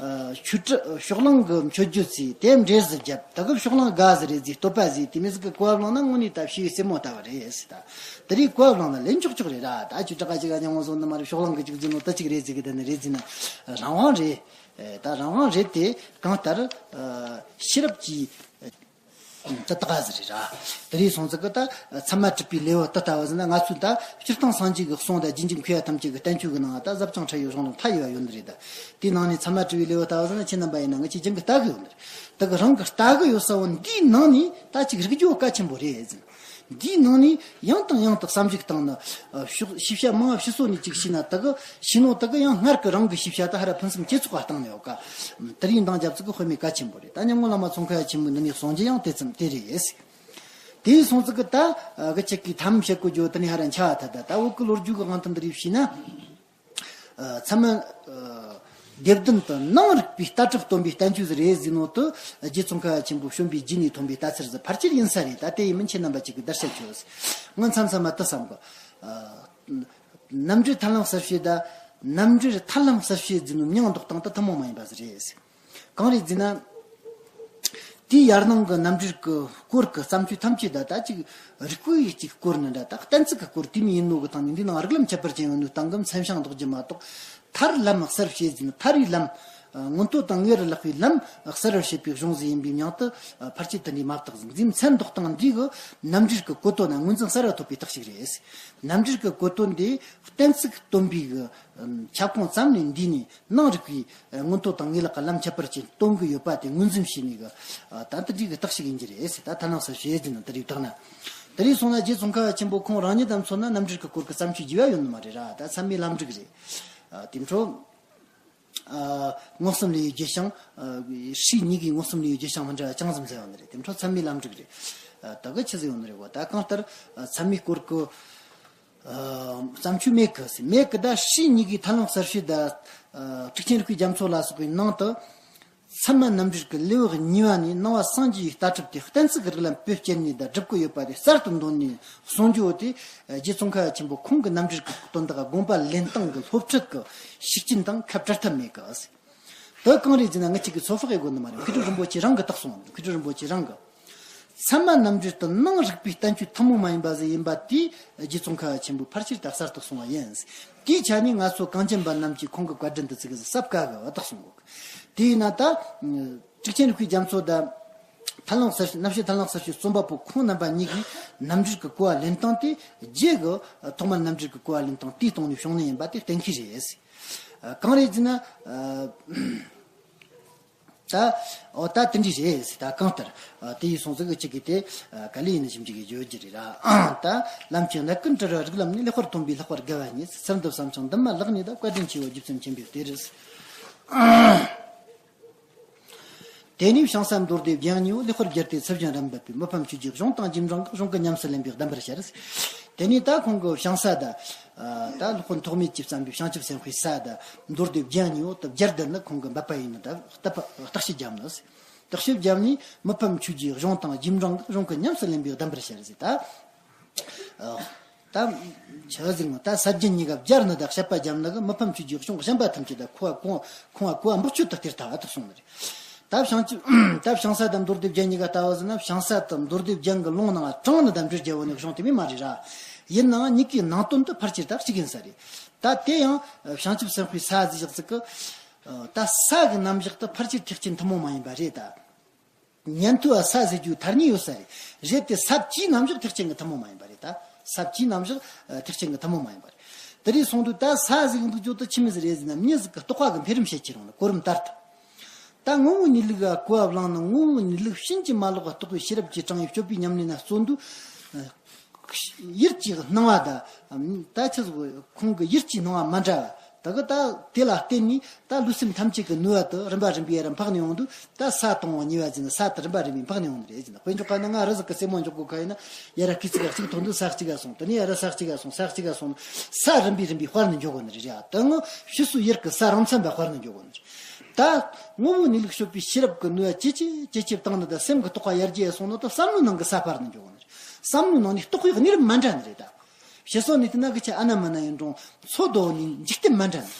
ཆོས་ཁྲི་ཕྱོགས་གླང་གི་མཆོད་བརྗོད་ཚེ་དེ་འདྲེ་ཟི་རྒྱབ། ད་གི་ཕྱོགས་གླང་དགའ་ཟི་རེད་ཟི་བསྟོད་པ་ཟི་དེ་མི་ཟིག་གི་གོ་བ་བླངས་ན་དངོས་གནས་ད་ཕྱིའི་སེན་མོ་ལྟ་བུ་རེད་ཟི། ད་དེ་རིགས་གོ་བ་བླངས་ན་ལན་ཆོག་ཆོག་རེད་ར། ད་ཆོས་གྲགས་ཀ་ཅིག་ག་ཉང་བོ་བཟོ་འདི་མ་རེད། ཕྱོགས་གླང་གི་ཅིག་ཟི་ནོ་ད་ཅིག་རེད་ཟི་གི་ད་ནི་རེད་ཟི་ན་རང་དབང་རེད། ད་རང་དབང་རེད་དེ་གང་ལྟར་ཤེས་རབ་ཀྱི་ད་ད་ག་ཟི་རེད་ར། དེ་རིགས་སོང་ཙི་གི་ད་ཚད་མ་གྲུབ་པའི་ལེའུ་ད་ལྟ་བ་ཟི་ན་ང་ཚོས་ད་སྤྱིར་བཏང་སངས་རྒྱས་ཀྱི་གསུང་དང་རྗེས་འཇུག་མཁས་པ་ཐམས་ཅད་ཀྱི་བསྟན་བཅོས་ཀྱི་ནང་ད་ཟབ་ཅིང་ཕྲ་བའི་གཞུང་ལུགས་མཐའ་ཡས་པ་ཡོད་ནི་རེད། ད་དེའི་ནང་ནས་ཚད་མ་གྲུབ་པའི་ལེའུ་ལྟ་བ་ཟི་ན་ཁྱེད་རྣམ་པ་ཡིན་ན་ང་ཆེ་ཅང་གི་ལྟ་གི་ཡོད་ནི་རེད། ད་གི་རང་གི་ལྟ་གི་ཡོད་ས་བོ་འདིའི་ནང་ནས་ད་ཅིག་རིག་རྒྱུ་གལ་ཆེན་པོ་རེད་ཟེར། འདིའི་ནང་ནས་ཡང་དང་ཡང་དུ་བསམ་གཞིག་བཏང་ན་ཕྱོགས་ཤེས་བྱ་མང་བ་ཕྱི་སོ་ནས་ཅིག་ཤེས་ན་ད་གི་ཤེས་ནོ་ད་གི་ཡང་སྔར་གི་རང་གི་ཤེས་བྱ་ད་ཧ་ར་ཕུན་སུམ་ཇེ་ཚོགས་པ་བཏང་ནས་ཡོད་ཀ། དེ་རིགས་འདང་རྒྱབ་ཚིག་གི་དཔེ་མེད་གལ་ཆེན་པོ་རེད། ད་ཉམས་མགོན་བླ་མ་ཙོང་ཁ་པ་ཆེན་པོའི་འདི་ནས་གསུང་རྒྱུ་ཡང་དེ་ཙམ་དེ་རེད། དེའི་སོང་ཙི་གི་ད་གི་ཅིག་གི་ཐམ་བཤད་གོ་རྒྱུ་དེ་ནས་ཧ་ར་འཆའ་བ་ད་ད་ད་བོད་གི་ལོ་རྒྱུས་གི་དབང་དུ་འདི་རིགས་ཤེས་ན། ཚད་མ་སྡེ་བདུན་དུ་ནང་རིག་པའི་ལྟ་གྲུབ་སྟོན་པའི་བསྟན་བཅོས་རེད་ཟེར་ནོ་དུ་རྗེ་ཙོང་ཁ་པ་ཆེན་པོ་བྱོན་པའི་རྗེས་ནས་ཐོན་པའི་ལྟ་ཚུལ་ཟིག་ཕལ་ཆེར་ཡིན་ས་རེད། ད་དེ་ཡིན་མིན་ཁྱེད་རྣམ་པ་ཅིག་གི་བརྡར་ཤ་ཆོས་ཟིག་ང་མཚམས་མཚམས་མ་དུ་བསམ་གི། རྣམ་འགྲེལ་ཐར་ལམ་གསལ་བྱེད་ད་རྣམ་འགྲེལ་ཐར་ལམ་གསལ་བྱེད་ཟེར་ནོ་མྱིང་འདོགས་སྟངས་དུ་ཐུན་མོང་མ་ཡིན་པ་ཟིག་རེད། གང་རེད་ཟེར་ན། དེའི་ཡར་ནང་གི་རྣམ་འགྲེལ་གྱི་སྐོར་གྱི་བརྩམས་ཆོས་ཐམས་ཅད་ད་ལྟ་ཅིག་རིག་པའི་ཅིག་སྐོར་ནི་འདྲ་ད་གཏན་ཚིགས་ཀྱི་སྐོར་དེ་མོ་ཡིན་ནོ་གི་སྟེང་ནས་འདི་ནང་རིགས་ལམ་ཁྱད་པར་ཅན་ཡོད་ནོ་སྟེང་གི་མཚན་བྱང་འདོགས་རྒྱུ་མ་གཏོགས། ཐར་ལམ་གསལ་བྱེད་ཟེར་ན་ཐར་བའི་ལམ། མངོན་མཐོ་དང་ངེས་རུ་ལག་པའི་ལམ་གསལ་བར་བྱེད་པའི་གཞུང་ཟིག་ཡིན་པའི་མྱིང་དུ་ཕལ་ཆེར་དུ་འདྲིས་མ་བཏགས་ཟིག་འཛིན་མཚན་འདོགས་སྟངས་འདི་གི་རྣམ་འགྲེལ་གྱི་གོ་དོན་ན་ངོས་འཛིན་གསར་བ་ཐོབ་པའི་རྟགས་ཤིག་རེད། རྣམ་འགྲེལ་གྱི་གོ་དོན་འདི་གཏན་ཚིགས་སྟོན་པའི་གི་ཁྱབ་ཁོངས་ཙམ་ནས་འདི་ནས་ནང་རིག་པའི་མངོན་མཐོ་དང་ངེས་ལེགས་ཀྱི་ལམ་ཁྱད་པར་ཅན་སྟོན་གྱི་ཡོད་པ་དེ་ངོས་འཛིན་བྱས་ནས་གི་ད་ལྟ་འདྲིས་གི་རྟགས་ཤིག་ཡིན་གྱི་རེད་ཟེར། ད་ཐར་ལམ་གསལ་བྱེད་ཟེར་ན་དེ་རིགས་བཏགས་ན། དེ་རིགས་སོང་ན་རྗེ་ཙོང་ཁ་པ་ཆེན་པོ་ཁོང་རང་ཉིད་དང་མཚོན་ན་རྣམ་འགྲེལ་གྱི་སྐོར་གྱི་བརྩམས་ཆོས་རྒྱས་པ་ཡོད་ནི་མ་རེད་ར། ད་ཚད་མའི་ལམ་འགྲིག་རེད། དེ་འཕྲོ། མངོན་སུམ་ལས་རྒྱུ་ཞིང་། སྲིད་གཉིས་ཀྱི་མངོན་སུམ་ལས་རྒྱུ་ཞིང་མི་འདྲ་བ་ཅང་ཙམ་ཟེར་ཡོད་ནི་རེད། དེ་འཕྲོ་ཚད་མའི་ལམ་འགྲིག་རེད། ད་གི་ཆི་ཟིག་ཡོད་ནི་རེད་གོ། ད་གང་ལྟར་ཚད་མའི་སྐོར་གྱི་བརྩམས་ཆོས་མེད་གི་ཟེར། མེད་གི་ད་སྲིད་གཉིས་ཀྱི་ཐར་ལམ་གསལ་བྱེད་ད། ཊཱིཀ་ཆེན་རིག་པའི་རྒྱ་མཚོ་ལ་སོགས་པའི་ནང་དུ། ཚད་མ་རྣམ་འགྲེལ་གྱི་ལེའུ་གཉིས་པ་ནས་སྣང་བ་སངས་རྒྱས་པའི་ལྟ་གྲུབ་དེ་གཏན་ཚིགས་ཀྱི་རིགས་ལམ་བེད་སྤྱད་ནས་ད་སྒྲུབ་ཀྱི་ཡོད་པ་དེ་གསར་དུ་འདོན་ནས་གསུང་རྒྱུ་བོ་དེ་རྗེ་ཙོང་ཁ་པ་ཆེན་པོ་ཁོང་གི་རྣམ་འགྲེལ་གྱི་དོན་དག་དགོངས་པ་ལེན་སྟངས་ཀྱི་སློབ་ཁྲིད་ཀྱི་ཤུགས་རྐྱེན་དང་ཁ་བྲལ་ཐབས་མེད་ཀི། དེ་གང་རེད་ཟེར་ན་ང་གཅིག་གིས་ཚོད་དཔག་ཡེད་དགོས་ནི་མ་རེད། མཁས་གྲུབ་རིན་པོ་ཆེ་རང་གིས་བརྟགས་སོང་། མཁས་གྲུབ་རིན་པོ་ཆེ་རང་གིས། ཚད་མ་རྣམ་འགྲེལ་དུ་ནང་རིག་པའི་བསྟན་བཅོས་ཐུན་མོང་མ་ཡིན་པ་ཟིག་ཡིན་པ་དེ་རྗེ་ཙོང་ཁ་པ་ཆེན་པོས་ཕལ་ཆེར་ད་གསར་དུ་གསུངས་པ་ཡིན། དེའི་ཆ་ནས་ང་ཚོ་གངས་ཅན་པ་རྣམས་ཀྱིས་ཁོང་གི་བཀའ་དྲིན་དུ་ཚིག་གི་ཟབ་དཀའ་གི་བར་དག་གསུང་གོ། དེས་ན་ད། ཊཱིཀ་ཆེན་རིག་པའི་རྒྱ་མཚོ་དང་། ཐར་ལམ་གསལ་བྱེད་རྣམ་བཤད་ཐར་ལམ་གསལ་བྱེད་རྩོམ་པ་པོ་ཁོང་རྣམ་པ་གཉིས་ཀྱིས་རྣམ་འགྲེལ་གྱི་གོ་བ་ལེན་སྟངས་དེ་རྗེས་ཀྱི་ཐོག་མར་རྣམ་འགྲེལ་གྱི་གོ་བ་ལེན་སྟངས་དེའི་སྟེང་ནས་བྱུང་ནི་ཡིན་པ་དེ་གཏན་འཁེལ་རེད། གང་རེད་ཟེར་ན། ད། འོ་ད་དེ་འདྲ་རེད་ཟེར། ད་གང་ལྟར། དེ་ཡིན་སོང་ཟིག་གི་གཅིག་གིས་དེ། ག་ལེ་ཡིན་ན་ཞིབ་འཇུག་གི་བརྗོད་རྒྱུ་རེད་ར། ད། ལམ་གྱི་གནད་ཀུན་བྲལ་བ་རིགས་ལམ་ནི། ལེགས་པར་སྟོན་པའི་ལྷག་པར་དགའ་བ་ཉིད། ཚུལ་འདི་བསམ་ཞིང་འདུན་མ་ལག་ནས་གདབ། བཀའ་དྲིན་ཆེའོ་རྗེ་བཙུན་མཁྱེན་པའི་གཏེར། དེ་ནས་བྱང་ས་མདོ་སྡེ་རྒྱན་གཉིས་པོ། ལེགས་པར་སྦྱར་ཏེ་ཚིག་བཞིན་རབ་འབབ་པའི། མི་ཕམ་ཆོས་ཀྱི་གཞུང་དང་རྗེས་འབྲང་གི་གཞུང་ཀུན་ཉམས་སུ་ལེན་པའི་གདམས་པར་ཤར། དེ་ནས་ད་ཁོང་གི་བྱང་ས་ད། ད་སློབ་དཔོན་ཐོགས་མེད་ཀྱིས་བརྩམས་པའི་བྱང་ཆུབ་སེམས་དཔའི་ས་ད། མདོ་སྡེ་རྒྱན་གཉིས་པོ་ད་སྦྱར་དེ་ནི་ཁོང་གི་འབབ་པ་ཡིན་ནི་ད་བརྟག་པ་བརྟག་དཔྱད་བརྒྱབ་ནི། བརྟག་དཔྱད་བརྒྱབ་ནས་མི་ཕམ་ཆོས་ཀྱི་གཞུང་དང་རྗེས་འབྲང་གི་གཞུང་ཀུན་ཉམས་སུ་ལེན་པའི་གདམས་པར་ཤར་ཟེར་ད། ད། ཆི་ཟིག་ད་ས་བཅད་གཉིས་ཀ་སྦྱར་ནི་དང་བཤད་པ་བརྒྱབ་ནི་གིས་མི་ཕམ་ཆོས་ཀྱི་གཞུང་གཞན་པ་ཐམས་ཅད་ད་ཁོ་བ་གོ་ཁོ་བ་གོ་བ་འབོག་ཆོད་དུ་སྟེར་ཐལ་བ་དག་གསུངས་ནི་རེད། ད་བྱང་ཆུབ་ད་བྱང་ས་དང་མདོ་སྡེ་རྒྱན་གཉིས་ཀ་ལྟ་བུ་ཟེར་ན། བྱང་ས་དང་མདོ་སྡེ་རྒྱན་གྱི་ལུང་ནང་དྲངས་ནི་དང་འབྲེལ་རྒྱལ་བོ་ནི་གཞུང་དེ་མིན་མ་རེད་ར། ཡིན་ནའང་གཉིས་ཀའི་ནང་དོན་དུ་ཕལ་ཆེར་ད་གཅིག་ཡིན་ས་རེད། ད་དེ་ཡང་བྱང་ཆུབ་སེམས་དཔའི་ས་ཟེར་བཞག་ཚིག་གི། ད་ས་གི་རྣམ་གཞག་ཏུ་ཕལ་ཆེར་ཐེག་ཆེན་ཐུན་མོང་མ་ཡིན་པ་རེད་ད། ཉན་ཐོས་པ་ས་ཟེར་རྒྱུ་ཐ་སྙད་ཡོད་ས་རེད། རེད་དེ་ས་བཅུའི་རྣམ་གཞག་ཐེག་ཆེན་གྱི་ཐུན་མོང་མ་ཡིན་པ་རེད་ད། ས་བཅུའི་རྣམ་གཞག་ཐེག་ཆེན་གྱི་ཐུན་མོང་མ་ཡིན་པ་རེད། དེ་རེད་སོང་དུས་ད་ས་ཟེར་གི་འདུག་རྒྱུ་དེ་ཆི་མོ་ཟིག་རེད་ཟེར་ན། མྱི་ཟིག་གི་རྟོགས་པ་གི་འཕེལ་རིམ་བཤད་ཀྱི་རུང་ལ་གོ་རིམ་ལྟར་དུ། ད་དངོས་པོའི་གནས་ལུགས་ལ་གོ་བ་བླངས་ན། དངོས་པོའི་གནས་ལུགས་ཕྱིན་ཅི་མ་ལོག་གི་རྟོགས་པའི་ཤེས་རབ་ཀྱིས་དྲངས་པའི་སྤྱོད་པའི་ཉམས་ལེན་ན་བརྩོན་དུས། ཡུལ་གྱི་སྣང་བ་དང་། ད་ཆི་ཟིག་ཁོང་གི་ཡུལ་གྱི་སྣང་བ་མ་འདྲ་བ། ད། ད་གི་ད་དེ་ལ་བརྟེན་ནས་ད་ལུས་སེམས་ཐམས་ཅད་ཀྱི་ནུས་པ་དེ་རིམ་པ་རིམ་པས་ཡར་འཕགས་ནས་ཡོང་དུས། ད་ས་དང་པོ་གཉིས་པ་ཟིན་ན་ས་དེ་རིམ་པ་རིམ་པས་འཕགས་ནས་ཡོང་ནི་རེད་ཟེར་ན། དཔེ་འཇོག་ག་ན་ང་རི་ཟིག་གི་སེན་མོ་འཇོག་དགོས་ཁ་ཡིན་ན། ཡ་ར་སྐེད་ཅིག་ག་གཅིག་ཐོན་དུས་ས་གཅིག་ག་སོང་། དེ་ནས་ཡ་ར་ས་གཅིག་ག་སོང་། ས་གཅིག་ག་སོང་། ས་རིམ་པས་རིམ་པས་སྤར་ནས་འཇོག་དགོས་ནི་རེད་ར། ད་ངོ་ཕྱི་སོ་ཡུལ་གྱི་ས་རང་མཚན་པ་སྤར་ནས་འཇོག་དགོས་ནི་རེད། ད་དངོས་པོ་གནས་ལུགས་དཔྱོད་པའི་ཤེས་རབ་ཀྱི་ནུས་པ་ཇེ་ཆེ་ཇེ་ཆེར་བཏང་ནས། ད་སེམས་ཀྱི་རྟོག་པ་ཡར་རྒྱས་སོང་ནོ་ད་བསམ་བློའི་ནང་གི་ས་སྤར་ནས་འཇོག་དགོས་ནི་རེད། བསམ་བློའི་ནང་ནས་རྟོག་པའི་གནས་རིམ་མ་འདྲ་ནི་རེད་ད། ཕྱི་སོ་ནས་བལྟས་ན་གི་ཆ་ཨ་ན་མ་ན་ཡིན་རུང་། མཚོ་དོ་ནས་འཇིག་རྟེན་མ་འདྲ་ནི།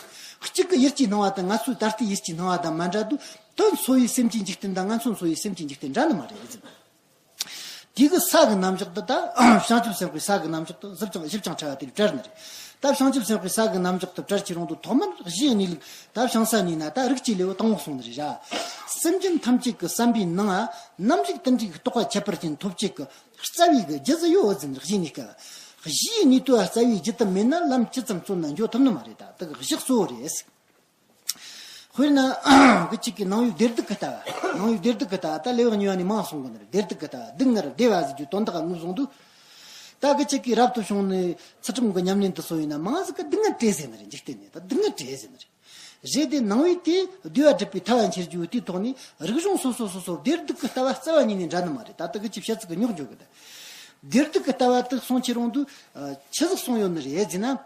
གཅིག་གི་ཡུལ་གྱི་སྣང་བ་དང་ང་ཚོའི་ད་ལྟའི་ཡུལ་གྱི་སྣང་བ་དང་མ་འདྲ་དུས། དོན་འཚོ་བའི་སེམས་ཀྱི་འཇིག་རྟེན་དང་ང་ཚོ་འཚོ་བའི་སེམས་ཀྱི་འཇིག་རྟེན་འདྲ་ནི་མ་རེད་ཟེར། དེ་གི་ས་གི་རྣམ་གཞག་འདི་ད་བྱང་ཆུབ་སེམས་དཔའི་ས་གི་རྣམ་གཞག་ཏུ་ཞིབ་ཅིང་ཞིབ་ཅིང་ཕྲ་བ་དེ་བཀྲལ་ནི་རེད། ད་བྱང་ཆུབ་སེམས་དཔའི་ས་གི་རྣམ་གཞག་ཏུ་བཀྲལ་གྱི་རུང་དུ་ཐོག་མར་གཞིའི་གནས་ལུགས་ད་བྱང་ས་ནས་ན་ད་རིགས་ཀྱི་ལེའུ་དང་པོ་གསུངས་ནི་རེད་ར། སེམས་ཅན་ཐམས་ཅད་ཀྱི་བསམ་པའི་ནང་ང་རྣམ་གཞག་དེ་འདྲའི་རྟོག་པ་ཁྱད་པར་ཅན་ཐོབ་བྱེད་ཀྱི་རྩ་བའི་གི་རྒྱུ་ཟིག་ཡོད་ཟེར་ནི་རེད། གཞིའི་གནས་སྐབས། གཞིའི་གནས་སྐབས་རྩ་བའི་རྒྱུ་དེ་མེད་ན་ལམ་ཇི་ཙམ་བརྩོན་ན་འགྱོ་ཐུབ་ནི་མ་རེད། ད་དེ་གི་གཞི་གཙོ་བོ་རེད། དཔེར་ན་གི་གཅིག་གི་ནང་པའི་བདེ་སྡུག་གི་ལྟ་བ། ནང་པའི་བདེ་སྡུག་གི་ལྟ་བ་ད་ལེའུ་གཉིས་པ་ནས་མང་གསུང་གི་ནི་རེད། བདེ་སྡུག་གི་ལྟ་བ། སྡུག་བསྔལ་བདེ་བ་ཟེར་རྒྱུ་དོན་དག་ངོས་བཟུང་དུས། ད་གི་གཅིག་གི་རབ་ཏུ་བྱུང་ནས་ཚུལ་ཁྲིམས་ཀྱི་ཉམས་ལེན་དུ་སོང་ཡིན་ན་མང་ཟིག་གི་སྡུག་བསྔལ་བྲལ་ཟེར་ནི་རེད། འཇིག་རྟེན་ནས་ད་སྡུག་བསྔལ་བྲལ་ཟེར་ནི་རེད། རེད་དེ་ནང་པའི་དེ་བདེ་བ་སྒྲུབ་པའི་ཐབས་ལ་འཁྱེར་རྒྱུ་དེའི་ཐོག་ནས་རིག་གཞུང་སོ་སོ་སོ་སོར་བདེ་སྡུག་གི་ལྟ་བ་རྩ་བ་ཉིད་ནས་འདྲ་ནི་མ་རེད། ད་ལྟ་གི་ཅི་བཤད་ཚིག་གི་རྙོག་འཇོག་གི་ད། བདེ་སྡུག་གི་ལྟ་བ་དེ་གསུང་ཁྱེར་རུང་དུས་ཆི་ཟིག་གསུང་ཡོད་ནི་རེད་ཟེར་ན།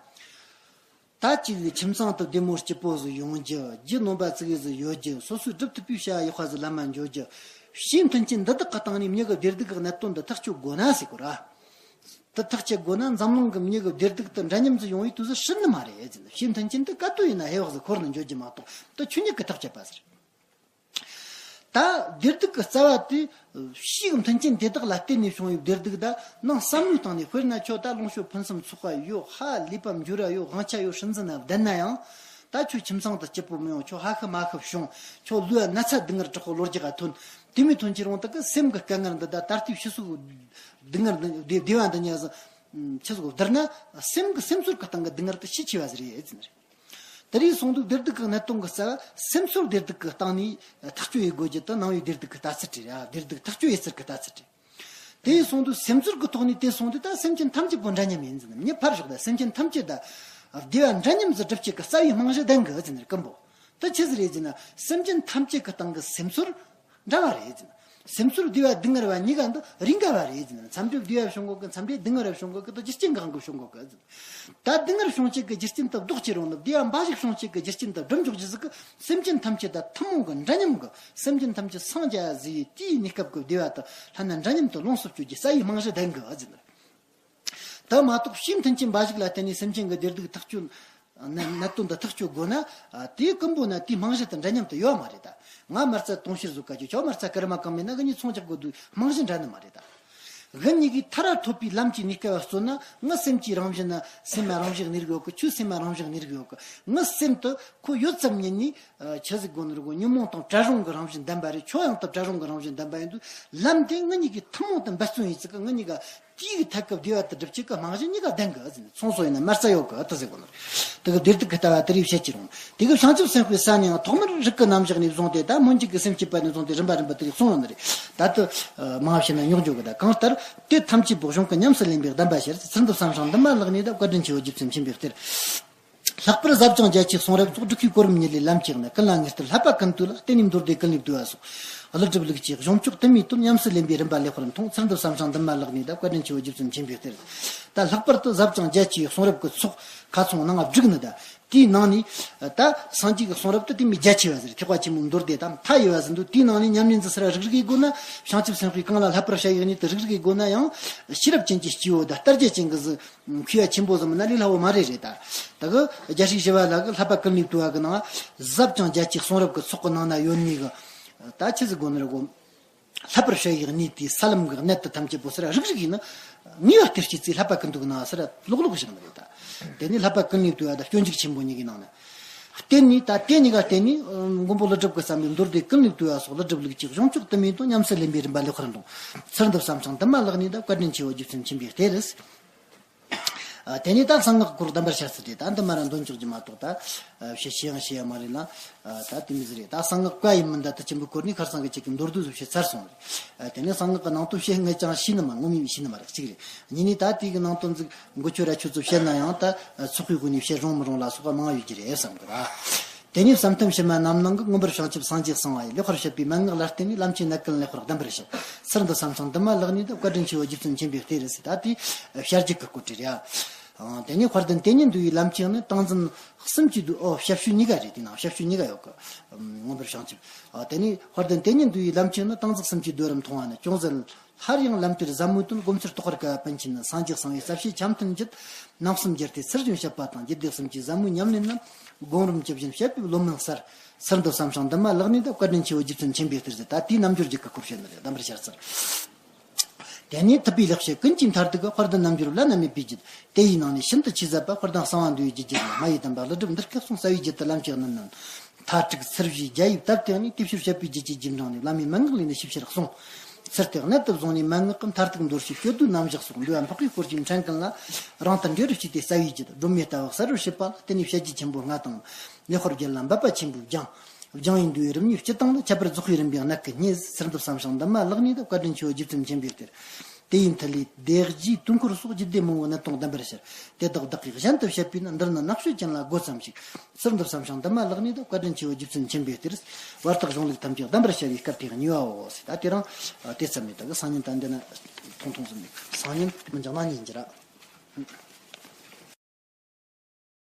ད་ཅིག་ཁྱིམ་ཚང་དུ་བདེ་མོ་སྐྱིད་པོ་ཟིག་ཡོང་རྒྱུ། རྒྱུ་ནོམ་པ་ཙིག་གེ་ཟིག་ཡོད་རྒྱུ། སོ་སོའི་སྒྲུབ་ཐུབ་པའི་བྱ་བ་ཡག་པ་ཟིག་ལམ་མ་འགྱོ་རྒྱུ། ཕྱིའི་མཐུན་རྐྱེན་འདི་དག་གི་སྟེང་ནས་མྱི་གི་བདེ་སྡུག་གི་གནད་དོན་འདི་ཐག་གཅོད་དགོས་ན་ཟེར་གོ་ར། དེ་ཐག་གཅོད་དགོས་ན་འཛམ་གླིང་གི་མྱི་གི་བདེ་སྡུག་དེ་འདྲ་མཉམ་ཟིག་ཡོང་བའི་དུས་སུ་སྲིད་ནི་མ་རེད་ཟེར། ཕྱིའི་མཐུན་རྐྱེན་དེ་ག་དུས་ཡིན་ན་ཧེ་བག་ཟིག་འཁོར་ནས་འགྱོ་རྒྱུ་མ་གཏོགས་དེ་ཆོས་ཉིད་ཀྱི་ཐག་བཅད་པ་ཟེར། ད་བདེ་སྡུག་གི་རྩ་བ་དེ་ཕྱིའི་མཐུན་རྐྱེན་དེ་དག་ལ་བརྟེན་ནས་བྱུང་བའི་བདེ་སྡུག་ད་ནང་བསམ་བློའི་སྟེང་ནས། དཔེར་ན་ཁྱོད་ད་ལོངས་སྤྱོད་ཕུན་སུམ་ཚོགས་པ་ཡོད། ཧ་ལས་པ་འབྱོར་བ་ཡོད། དབང་ཆ་ཡོད། སྲིད་འཛིན་ན་བསྡད་ན་ཡང་། ད་ཁྱོད་ཁྱིམ་ཚང་དུ་སྐྱིད་པོ་མི་ཡོང་། ཁྱོད་ཧ་ཤི་མ་ཤི་བྱུང་། ཁྱོད་ལུས་ན་ཚ་སྡུག་བསྔལ་དྲག་པོ་ལོ་རྒྱུས་ཀ་ཐོན། དེ་མོ་ཐོན་གྱི་རུང་དེ་གི་སེམས་ཀྱི་དཀའ་ངལ་འདི་ད་ད་ལྟའི་ཕྱི་སོ་སྡུག་བསྔལ་འདི་བདེ་བདེ་བ་འདི་གཉིས་ཟིག་ཁྱི་ཟིག་བསྡུར་ན། སེམས་ཀྱི་སེམས་ཚོར་གྱི་སྟེང་གི་སྡུག་བསྔལ་དེ་ཤས་ཆེ་བ་ཟིག་རེད་ཟེར་ནི་རེད། དེ་རིང་སོང་དུས་བདེ་སྡུག་གི་གནད་དོན་གྱི་རྩ་བ་སེམས་ཚོར་བདེ་སྡུག་གི་སྟེང་ནས་ཐག་གཅོད་ཡེད་དགོས་རྒྱུ་དེ་ནང་པའི་བདེ་སྡུག་གི་ལྟ་ཚུལ་རེད་ཡ། བདེ་སྡུག་ཐག་གཅོད་ཡེད་ཚུལ་གྱི་ལྟ་ཚུལ་རེད། དེ་ཡིན་སོང་དུས་སེམས་ཚོར་གྱི་ཐོག་ནས་དེ་སོང་དུས་ད་སེམས་ཅན་ཐམས་ཅད་པོ་འདྲ་མཉམ་ཡིན་ཟེར་ནས། མྱི་ཕར་ཞོག་ད་སེམས་ཅན་ཐམས་ཅད་ད་བདེ་བ་འདྲ་མཉམ་ཟིག་སྒྲུབ་བྱེད་ཀྱི་རྩ་བའི་རྨང་གཞི་ལྡན་དགོས་ཟེར་ནས་སྐུ་འབོ། ད་ཆི་ཟིག་རེད་ཟེར་ན། སེམས་ཅན་ཐམས་ཅད་ཀྱི་སྟེང་གི་སེམས་ཚོར་འདྲ་བ་རེད་ཟེར། སེམས་ཚོར་བདེ་བ་སྡུག་བསྔལ་བ་གཉིས་ཀ་འདི་རིགས་འགའ་བ་རེད་ཟེར། མཚམས་རེ་བདེ་བ་བྱུང་གོ་གི། མཚམས་རེ་སྡུག་བསྔལ་བ་བྱུང་གོ་གི། ད་རྒྱུ་རྐྱེན་གང་གི་བྱུང་གོ་གི་ཟེར། ད་སྡུག་བསྔལ་བྱུང་བྱེད་ཀྱི་རྒྱུ་རྐྱེན་དེ་ལྡོག་བྱེད་རུང་ནི། བདེ་བ་འབའ་ཞིག་བྱུང་བྱེད་ཀྱི་རྒྱུ་རྐྱེན་དེ་སྒྲུབ་འཇོག་རྒྱུ་ཟིག་གི། སེམས་ཅན་ཐམས་ཅད་ད་ཐུན་མོང་གི་འདྲ་མཉམ་གི། སེམས་ཅན་ཐམས་ཅད་སངས་རྒྱས་ཟིག་ཡི་དེའི་གནས་སྐབས་ཀྱི་བདེ་བ་དེ་ལྷན་ན་འདྲ་མཉམ་དུ་ལོངས་སུ་སྤྱོད་རྒྱུ་རྩ་བའི་རྨང་གཞི་ལྡན་དགོས་ཟེར། ད་མ་གཏོགས་ཕྱིའི་མཐུན་རྐྱེན་འབའ་ཞིག་ལ་བརྟེན་ནས་སེམས་ཅན་གྱི་བདེ་སྡུག་ཐག་གཅོད། ན་གནད་དོན་དེ་ཐག་གཅོད་དགོས་ན། ཨ། དེའི་ཀུན་པོ་ན་དེའི་རྨང་གཞི་དེ་འདྲ་མཉམ་དུ་ཡོད་མ་རེད་ད། ང་མ་རྩ་དུང་ཕྱུར་བཟོ་དཀའ་རྒྱུ། ཁྱོད་མ་རྩ་སྐར་མ་གང་མེད་ན་གི་གཉིས་ཚོང་རྒྱག་དགོས་དུས་རྨང་གཞི་འདྲ་ནི་མ་རེད་ད། གི་གཉིས་ཀྱི་མཐར་ཐུག་པའི་ལམ་གྱི་གནས་སྐབས་བརྩོན་ན། ངའི་སེམས་ཀྱི་རང་བཞིན་ན་སེམས་མ་རང་བཞིན་གནས་རིགས་ཡོད་གི། ཁྱོའི་སེམས་མ་རང་བཞིན་གནས་རིགས་ཡོད་གི། ངའི་སེམས་དེ་ཁོ་ཡོད་ཙམ་ཉིད་ནས། ཨ། ཆི་ཟིག་དགོས་ནི་རེད་གོ། ཉོན་མོངས་དང་བྲལ་རུང་གི་རང་བཞིན་ལྡན་པ་རེད། ཁྱོད་ཡང་དེ་བྲལ་རུང་གི་རང་བཞིན་ལྡན་པ་ཡིན་དུས། ལམ་དེ་ངེད་གཉིས་ཀྱིས་ཐུན་མོང་དུ་འབད་བརྩོན་ཡིན་ཙི་གི། ངེད་གཉིས་ཀ་དེའི་ཐད་ཀྱི་བདེ་བ་དེ་སྒྲུབ་བྱེད་ཀྱི་རྨང་གཞི་གཉིས་ཀ་ལྡན་གི་ཟེར་ནས། ཚོང་སོགས་ཡིན་ན་མ་རྩ་ཡོད་གི་དེ་ཟེར་གོ་ནི་རེད། དེ་གི་བདེ་སྡུག་གི་ལྟ་བ་དེ་རིགས་བཤད་ཀྱི་རུང་། དེ་གི་བྱང་ཆུབ་སེམས་དཔའི་ས་ནས་ཡང་ཐོག་མར་རིགས་ཀྱི་རྣམ་གཞག་ནས་བཟུང་སྟེ། ད་སྨོན་འཇུག་གི་སེམས་བསྐྱེད་པ་ནས་བཟུང་སྟེ་རིམ་པ་རིམ་པ་དེ་རིགས་གསུངས་ཡོད་ནི་རེད། ད་དེ་མང་བ་བཤད་ན་རྙོག་འཇོག་གི། ད་གང་ལྟར་དེ་ཐམས་ཅད་པོ་གཞུང་གི་ཉམས་སུ་ལེན་པའི་གདམས་པ་ཤར། ཚུལ་འདི་བསམ་ཞིང་འདུན་མ་ལག་ནས་གདབ། བཀའ་དྲིན་ཆེའོ། རྗེ་བཙུན་མཁྱེན་པའི་གཏེར། ལྷག་པར་ཟབ་ཅིང་རྒྱ་ཆེའི་གསུང་རབ་སོགས། སྒྲུབ་པའི་གོ་རིམ་ཉིད་ལས་ལམ་གྱི་གནད། ཀུན་ལ་ངེས་གཏེར་བསླབ་པ་ཀུན་བཏུས་ལ། བརྟེན་ནས་མདོ་སྡེ་ཀུན་ལས་བཏུས་པ་སོགས། ཀླུ་སྒྲུབ་ལུགས་ཀྱི་གཞུང་ཕྱོགས་དུ་མའི་དོན་ཉམས་སུ་ལེན་པའི་རིམ་པ་ལེགས་པར་མཐོང་། ཚུལ་འདི་བསམ་ཞིང་འདུན་མ་ལག་ནས་གདབ། བཀའ་དྲིན་ཆེའོ། རྗེ་བཙུན་མཁྱེན་པའི་གཏེར། ད་ལྷག་པར་དུ་ཟབ་ཅིང་རྒྱ་ཆེའི་གསུང་རབ་ཀྱི་ཚོགས་ཁ་ཚོན་ནང་བསྒྲིགས་ནི་དང་། དེའི་ནང་ནས་ད་སངས་རྒྱས་ཀྱི་གསུང་རབ་དེ་དེ་མོ་རྒྱ་ཆེ་བ་ཟེར། ཐེག་པ་ཆེན་པོའི་མདོ་སྡེ་དང་མཐའ་ཡས་པ་ཟེར་འདུག། དེའི་ནང་ནས་ཉམས་ལེན་ཟེར་ར་རིགས་རིགས་ཀྱི་སྒོ་ན། བྱང་ཆུབ་སེམས་དཔའི་གང་ལ་བསླབ་པར་བྱ་བའི་གནས་དེ་རིགས་རིགས་ཀྱི་སྒོ་ན་ཡང་། ཤེས་རབ་ཅན་གྱི་སྐྱེས་བུ་དང་ལྟར་རྒྱ་ཅན་གྱི་གཟུགས། མཁས་པ་ཆེན་པོ་ཟིག་མིན་ན་ལས་སླ་བོ་མ་རེད་རེད་ད། ད་གི་རྒྱལ་སྲས་ཞི་བ་ལྷ་གི་བསླབ་པ་ཀུན་ལས་བཏུས་པ་གི་ནང་། ཟབ་ཅིང་རྒྱ་ཆེའི་གསུང་རབ་ཀྱི་ཚོགས་ཀྱི་ནང་ན་ཡོད་ནི་གི། ད་ཆི་ཟིག་དགོས་ནི་རེད་གོ། བསླབ་པར་བྱ་ཡི་གནས་དེ། ས་ལམ་གྱི་གནད་དེ་ཐམས་ཅད་པོ་ཟེར་ར་རིགས་རིགས་ཡིན་ན། ངེས་པ་གཏེར་གྱི་རྩིས་བསླབ་པ་ཀུན་བཏུས་ནང་ཟེར་ར་ལོག་ལོག་བཞག་ནི་རེད་ད། དེ་ནི་བསླབ་པ་ཀུན་ལས་བཏུས་པ་དང་སྤྱོད་འཇུག་ཆེན་པོ་གཉིས་ཀྱི་ནང་ན། བརྟེན་ནས་ད་དེ་གཉིས་ཀ་བརྟེན་ནས། ཨ། མགོན་པོ་ཀླུ་སྒྲུབ་ཀྱིས་བརྩམས་པའི་མདོ་སྡེ་ཀུན་ལས་བཏུས་པ་སོགས། ཀླུ་སྒྲུབ་ལུགས་ཀྱི་གཞུང་ཕྱོགས་དུ་མའི་དོན་ཉམས་སུ་ལེན་པའི་རིམ་པ་ལེགས་པར་མཐོང་། ཚུལ་འདི་བསམ་ཞིང་འདུན་མ་ལག་ནས་གདབ། བཀའ་དྲིན་ཆེའོ། རྗེ་བཙུན་མཁྱེན་པའི་གཏེར། ཨ། དེ་ནས་ད་གསང་སྔགས་སྐོར་གདམས་པར་བཤད་ཚུལ་དེ་ད་འདི་མ་ར་འདོན་ཆོག་རྒྱུ་མ་གཏོགས། ད་ཨ་བཤད་ཤེས་ཡང་ཤེས་ཡ་མ་རེད་ལ། ཨ། ད་དེ་མི་ཟེར་རེད། ད་གསང་སྔགས་བཀའ་ཡིན་མིན་ད་དེ་ཆེན་པོའི་སྐོར་ནས་ཁར་སང་གི་ཁྱེད་ཀྱི་མདོར་བསྡུས་སུ་བཤད་ཚར་སོང་རེད། ཨ། དེ་ནས་གསང་སྔགས་ཀྱི་ནང་དོན་བཤད་ངས་ཅང་ཤེས་ནི་མ། ངོ་མས་ཤེས་ནི་མ་རེད། གཅིག་རེད། གཉིས་ནས་ད་དེ་གི་ནང་དོན་ཟིག་མགོ་ཆོད་ར་ཆོད་ཚོ་བཤད་ན་ཡང་ད་ཚོགས་པའི་སྒོ་ནས་བཤད་རུང་མི་རུང་ལ་སོགས་པ་མང་བ་ཡོད་རྒྱུ་རེད་བསམ་གི་ར། དེ་ནས་བསམ་གཏན་ཕྱི་མ་རྣམ་སྣང་གིས་མངོན་པར་བྱང་ཆུབ་སངས་རྒྱས་གསང་བ་ཡི་ལེགས་པར་བཤད་པའི་མན་ངག་ལ་བརྟེན་ནས་ལམ་གྱི་གནད་ཀུན་ལེགས་པར་གདམས་པར་བྱེད། ཚུལ་འདི་བསམ་ཞིང་འདི་མ་ལགས་ནས་ད་བཀའ་དྲིན་ཆེ་བའི་རྗེ་བཙུན་མཁྱེན་པའི་གཏེར་ཟེར། ད་དེ་བཤད་རྒྱུད་ཀྱི་སྐོར་བྲིས་རེད། ཨ། དེ་ནས་དཔལ་ལྡན་དེ་ཉིད་འདུལ་བའི་ལམ་གྱི་ནི་ཏིང་འཛིན་གསུམ་གྱི་སྡོད། ཨོ། ཞབས་ཞུ་གཉིས་ཀ་རེད། དེ་ནང་ཞབས་ཞུ་གཉིས་ཀ་ཡོད་གི། ཨམ། མངོན་པར་བྱང་ཆུབ། ཨ། དེ་ནས་དཔལ་ལྡན་དེ་ཉིད་འདུལ་བའི་ལམ་གྱི་ནི་ཏིང་འཛིན་གསུམ་གྱི་སྡོད་རིམ་མཐོང་བ་ནི་ཅུང་ཟད། སླར་ཡང་ལམ་དེར་ཟབ་མོའི་དོན་སྒོམ་ཚུལ་རྟོགས་པར་དཀའ་བ་པཎ་ཆེན་ནི། སངས་རྒྱས་གསང་བའི་རྩ་བཤད་འཆམ་མཐུན་བརྒྱུད། རྣམ་གསུམ་སྦྱར་ཏེ་ཚུལ་བཞིན་བཤད་པ་དང་། རྒྱུད་སྡེ་གསུམ་གྱི་ཟབ་མོའི་ཉམས་ལེན་རྣམས་སྒོམ་རིམ་ཇི་བཞིན་བཤད་པའི་བློ་མུན་གསལ། ཚུལ་འདི་བསམ་ཞིང་འདི་མ་ལགས་ནས་ད་བཀའ་དྲིན་ཆེ་བའི་རྗེ་བཙུན་མཁྱེན་པའི་གཏེར་ཟེར། ད་དེའི་རྣལ་འབྱོར་རྒྱུད་ཀྱི་སྐོར་བཤད་ནི་རེད། གདམས་པར་བཤད་ཚུལ། དེ་ནས་ཐུབ་པའི་ལེགས་བཤད་ཀུན་གྱི་མཐར་ཐུག་གི། དཔལ་ལྡན་རྣལ་འབྱོར་བླ་ན་མེད་པའི་རྒྱུད། དེ་ཡི་ནང་ནས་ཤིན་ཏུ་ཆེས་ཟབ་པ། དཔལ་ལྡན་གསང་བ་འདུས་པའི་རྒྱུད་རྒྱལ་མ། མ་ཡི་དམ་པ་ཀླུ་སྒྲུབ་འདི་སྐད་གསུངས། རྩ་བའི་རྒྱུད་དུ་ལམ་གྱི་གནད་རྣམས། མཐར་ཐུག་ཚུལ་བཞིའི་རྒྱ་ཡིས་བཏབ་སྟེ་ནི། དེ་ཕྱིར་བཤད་པའི་རྒྱུད་ཀྱི་རྗེས་འབྲང་ནས། བླ་མའི་མན་ངག་ལས་ནི་ཞིབ་ཆེར་གསུངས། ཚུལ་དེ་གནད་དུ་བཟུང་ནས་མན་ངག་གི། མཐར་ཐུག་མདོར་བྱས་སྤྱོད་བསྡུས་རྣམ་གཞག་སོགས། འདུལ་བ་འཕགས་པའི་སྐོར་གྱི་འཕྲིན་ཀུན་ལ། རིང་དུ་འགྲེལ་བར་བྱས་ཏེ་རྩ་བའི་རྒྱུད། སྒྲོན་མེ་ལྟ་བུ་གསལ་བར་བྱེད་པ་ལ། དེ་ནས་བཤད་རྒྱུད་ཆེན་པོ་ལྔ་དང་། ལེགས་པར་རྒྱལ་ལ་འབབ་པ་ཆེན་པོས་སྦྱངས། སྦྱང་བའི་འདུལ་བའི་རིམ་གཉིས་སྤྱི་དང་ནི། ཁྱད་པར་རྫོགས་པའི་རིམ་པའི་གནད་ཀུན་རྙེད། ཚུལ་འདི་བསམ་ཞིང་འདི་མ་ལགས་ནས་ད། བཀའ་དྲིན་ཆེ་བའི་རྗེ་བཙུན་མཁྱེན་པའི་གཏེར། དེ་ཡི་མཐུ་ལས་སྡེ་བཞིའི་དུས་འཁོར་སོགས། རྒྱུད་སྡེ་མང་པོའི་གནད་དོན་གདམས་པར་ཤར། དེ་དག་བདག་གིས་གཞན་དུ་བཤད་པས་ན། འདིར་ནི་ནག་ཤོས་ཅན་ལ་དགོད་ཙམ་ཞིག། ཚུལ་འདི་བསམ་ཞིང་འདི་མ་ལགས་ནས་ད། བཀའ་དྲིན་ཆེ་བའི་རྗེ་བཙུན་མཁྱེན་པའི་གཏེར། བར་དག་གཞུང་ལུགས་ཐམས་ཅད་གདམས་པར་ཤར་བའི་སྐབས་དེ་གཉིས་པའོ་ཟེར། ད་དེ་རིང་དེ་ཙམ་མེད། ད་གི་སང་ཉིན་ད་འདི་ན་ཐུང་ཐུང་ཙམ་མེད། སང་ཉིན་མི་འགྱངས་ན་ཉིན་གྱི་ར།